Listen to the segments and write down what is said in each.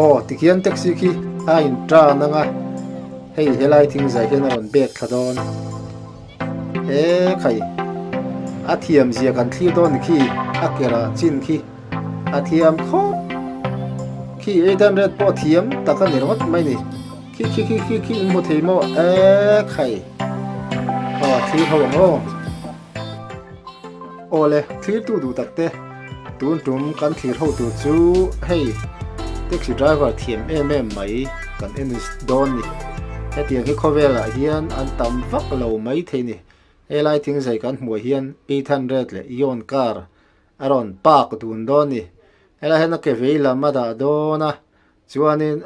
Aw tikhian taxi khi a in tan ang a, hei helai thing zai hian a rawn bek thla dawn. E khai a thiam zia kan thlir dawn ni khi a kerah chin khi a thiam khawp khi 800 pawh thiam tak a ni ringawt mai ni. Khi khi khi khi khi in hmu thei maw e khai aw thlir ho ang aw. Aw le thlirtu duh tak te tun tum kan thlir ho tur chu hei taxi driver thiam em em mai kan en dawn ni. Hetiang hi khawvel ah hian an tam vak lo mai thei ni. Helai thing zai kan hmuh ah hian 800 leh Eon car a rawn park dun dawn ni. Helai hian a ke vei lam a dah dawn a. Chuanin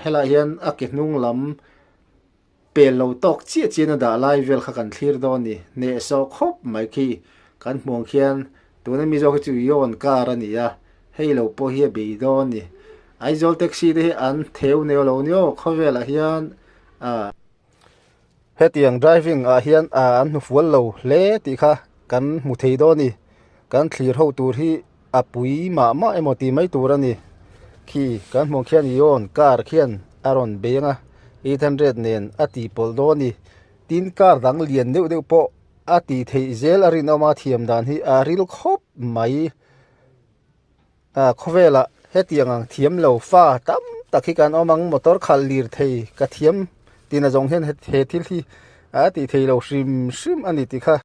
helaiah hian a ke hnung lam pel lo tawk chiah chian a dah lai vel kha kan thlir dawn a ni. Hnehsawh khawp mai khi kan hmuh ang khian tuna mi zawk hi chu Eon car a ni a, hei lo pawh hi a bei dawn a ni. Aizawl taxi te hi an theu neu lo ni aw khawvelah hian ah. Hetiang driving ah hian ah an hnufual lo hle tih kha kan hmu thei dawn a ni. Kan thlir ho tur hi a pui mah mah emaw tih mai tur a ni. Khi kan hmuh khian Eon car khian a rawn beng a, 800 nen a tih pawlh dawn a ni. Tin car dang lian deuh deuh pawh a tih theih zel a rinawm a thiam dan hi a ril khawp mai. Ah khawvelah hetiang ang thiam lo fa tam tak hi kan awm ang motor khalh lir thei ka thiam tina zawng hian he thil hi a tih theih lo hrim hrim a ni tih kha.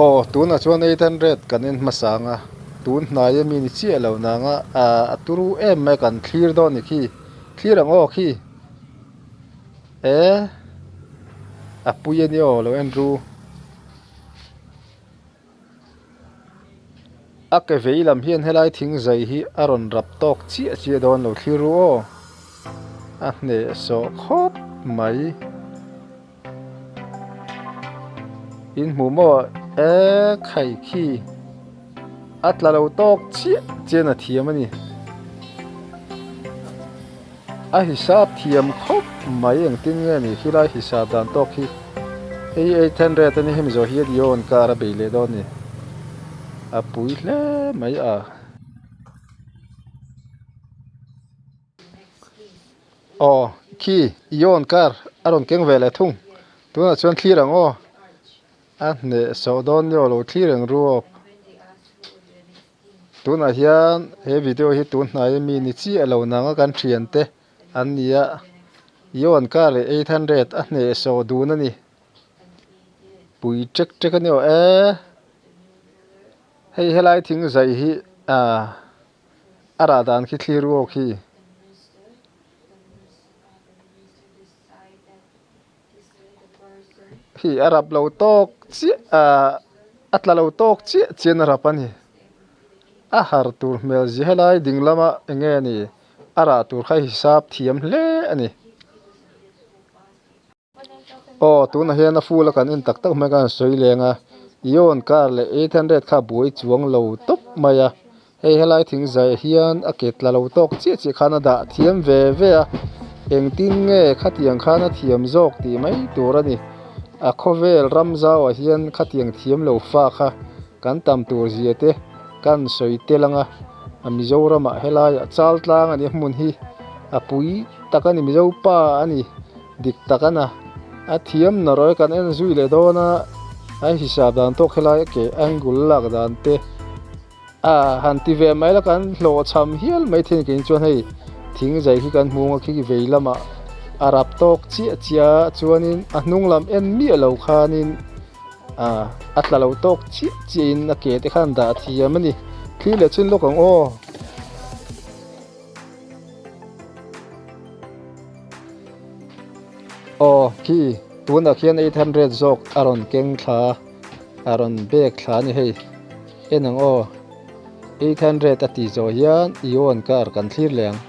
Aw tunah chuan 800 kan en hmasa ang a tun hnai ami ni chiah lo nang a ah a turu em mai kan thlir dawn ni khi thlir ang aw khi e a pui a ni aw lo en ru. A ke vei lam hian helai thing zai hi a rawn rap tawk chiah chiah dawn lo thlir ru aw. A hneh sawh khawp mai. In hmuh maw e khai khi a tla lo tawk chiah chian a thiam a ni. A hisap thiam khawp mai engtin nge ni khilai hisap dan tawk hi hei 800 a ni hemi zawh hian Eon car a bei leh dawn a ni a pui hle mai a. Aw khi Eon car a rawn keng ve leh thung tunah chuan thlir ang aw a hneh sawh dawn nge aw lo thlir ang ru aw. Tunah hian he video hi tun hnai ami ni chiah lo nang a kan thian te an ni a Eon car leh 800 a hneh sawh dun a ni pui tek tek a ni aw e hei helai thing zai hi ah a rah dan khi thlir u aw khi. Hi a rap lo tawk chiah ahh a tla lo tawk chiah chian a rap a ni a har tur hmel zia helai ding lama eng nge ni a rah tur kha hisap thiam hle a ni aw tunah hian a full a kan en tak tak mai khan a sawi leng a Eon car leh 800 kha buai chuang lo tawp mai a. Hei helai thing zaiah hian a ke tla lo tawk chiah chiah khan a dah thiam ve ve a, engtin nge khatiang khan a thiam zawk tih mai tur a ni. A khawvel ram zauah hian khatiang thiam lo fa kha kan tam tur zia te kan sawi tel ang a, a Mizoramah helaiah chal tlang a ni a hmun hi a pui tak a ni Mizo pa a ni dik tak a na a thiam narawh e kan en zui leh dawn a, a hisap dan tawk helai a ke angle lak dan te. A han ti ve mai la kan hlawhchham hial mai thei kei chuan hei thing zai khi kan hmu ang a khi vei lamah a rap tawk chiah chiah a chuanin a hnung lam en miah lo khanin ah a tla lo tawk chiah chiah in a ke te khan dah thiam a ni thlir leh chin lawk ang aw. Aw khi tunah khian 800 zawk a rawn keng thla a rawn bag thla a ni hei. En ang aw, 800 a tih zawh hian Eon car kan thlir leh ang.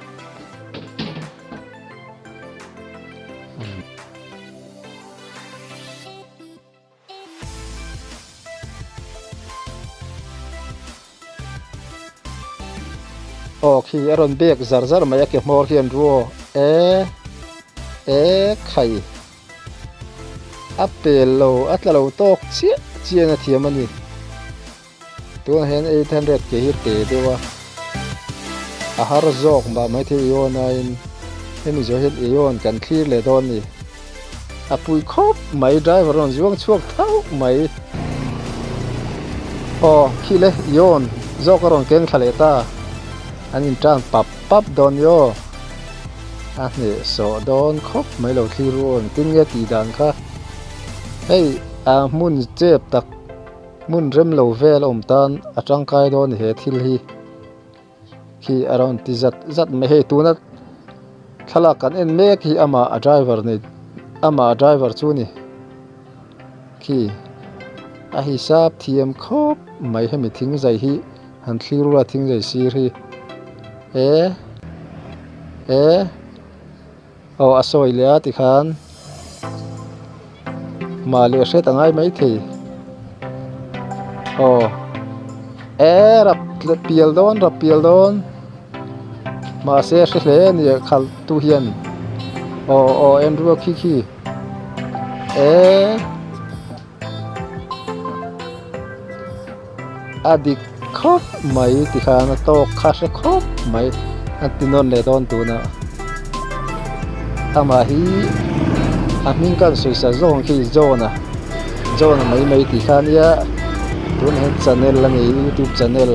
Aw khi a rawn bek zar zar mai a ke hmawr hian ru aw e e khai a pel lo a tla lo tawk chiah chian a thiam a ni tunah hian 800 ke hi te deuh a. A har zawk mah maithei Eon aiin hemi zawh hian Eon kan thlir leh dawn a ni. A pui khawp mai driver rawn zuang chhuak thauh mai. Aw khi le Eon zawk a rawn keng thla leh ta. An in tan pap pap dawn ni aw. A hnehsawh dawn khawp mai lo thlir u aw engtin nge tih dan kha. Hei a hmun chep tak hmun rem lo vel a awm tan a tangkai dawn a ni he thil hi. Khi a rawn ti zat zat mai hei tuna thlalak kan en mek hi amah a driver ni amah a driver chu ni khi a hisap thiam khawp mai hemi thing zai hi han thlir ula thing zai sir hi e e aw a sawi leh a tikhan mah leh hret a ngai maithei aw e rap pial dawn rap pial dawn mahse a hre hle a ni khalh tu hian aw aw en ruak khi khi e. A dik khawp mai tikhan a tawk kha hre khawp mai a ti nawn leh dawn tunah amah hi a hming ka han sawi sa zawng khi John a John a mai mai tih kha ania tunah hian channel a nei youtube channel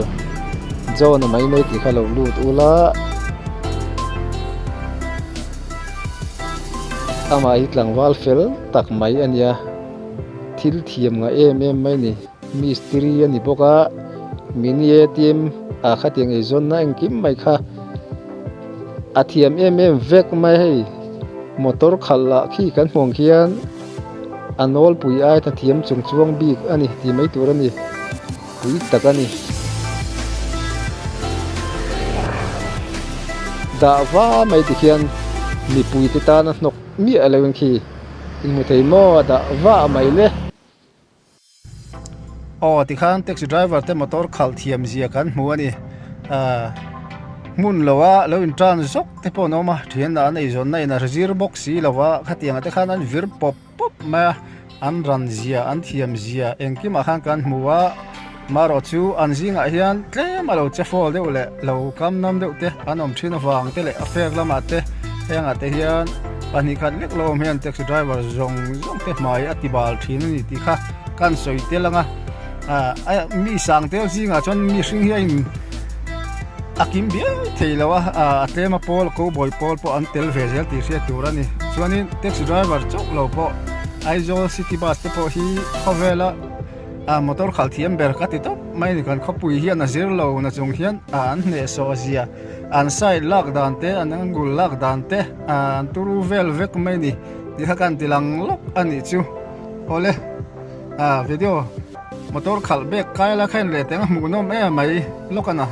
John a mai mai tih kha lo lut ula amah hi tlangval fel tak mai a nia. Thil thiam ngah em em mai a ni. Mistiri a ni bawk a, mini atm ah khatiang eizawnna engkim mai kha a thiam em em vek mai hei. Motor khalh lah khi kan hmuh ang khian a nawlpui ai ta thiam chung chuang bik a ni tih mai tur a ni, pui tak a ni. Dah va mai tikhian mipuite tana hnawk miah lo in khi. In hmu thei maw a dah vah mai le. Aw tikhan taxi driver te motor khalh thiam zia kan hmu a ni. Ahh hmun lo a lo in tan zawk te pawh an awm a thian ah an eizawn na in a zir bawk si lo va khatiang ah te khan an vir pawp pawp mai a an ran zia an thiam zia engkim ah khan kan hmu a. Marawh chu an zingah hian tlem a lo che fawl deuh leh lo kam nam deuh te an awm thin avang te leh a fek lamah te hengah te hian pahnih khat lek lo awm hian taxi driver zawng zawng te hmai a ti bal thin a ni tih kha kan sawi tel ang a ah mi sang tel zingah chuan mihring hi a in a kim bial thei lo a ah a tlem a pawl cowboy pawl pawh an tel ve zel tih hriat tur a ni chuanin taxi driver chauh lo pawh Aizawl city bus te pawh hi khawvela. A motor khalh thiam ber ka ti tawp mai a ni kan khawpui hian a zir lo na chung hian ah an hnehsawh zia an side lak dan te an angle lak dan te ah an turu vel vek mai a ni tih kha ka han ti lang lawk a nih chu awle ah video motor khalh bag kai la kha in leh teng a hmuhnawm em mai lawk a na.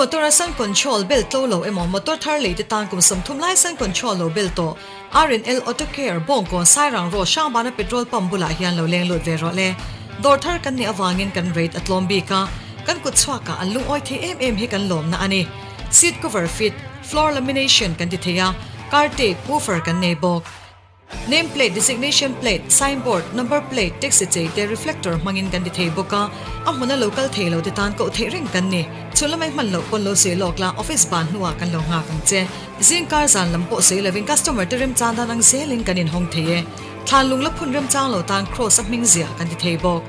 motor a sun control bel tlo lo emaw motor thar lei te tan kum 30 lai sun control lo bel tawh R&L Auto Care Bawngkawn Sairang Road Hrangbana petrol pump bulah hian lo leng lut ve rawh le. Dawr thar kan nih avangin kan rate a tlawm bik a, kan kut chhuakah an lungawi thei em em hi kan lawmna a ni. Seat cover fit, floor lamination kan ti thei a, car tape, woofer kan nei bawk. Name plate, designation plate, sign board, number plate, taxi chei te reflector hmangin kan ti thei bawk a, a hmuna lo kal thei lo te tan koh theih reng kan ni. Chhun lamai hman loh pawn lo sawi lawk la, office ban hnuah kan lo nghak ang che. Zing kar zan lam pawh sawi lovin customer te remchang dan ang zelin kan inhawng thei e. Thlan lung la phun remchang lo tan cross a hming ziah kan ti thei bawk.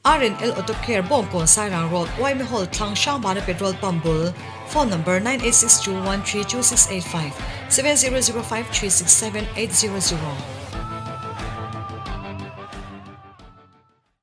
R&L Auto Care Bawngkawn Sairang Road Uaime Hall thlang Hrangbana Petrol Pump bul Phone Number 9862132685 7005367800.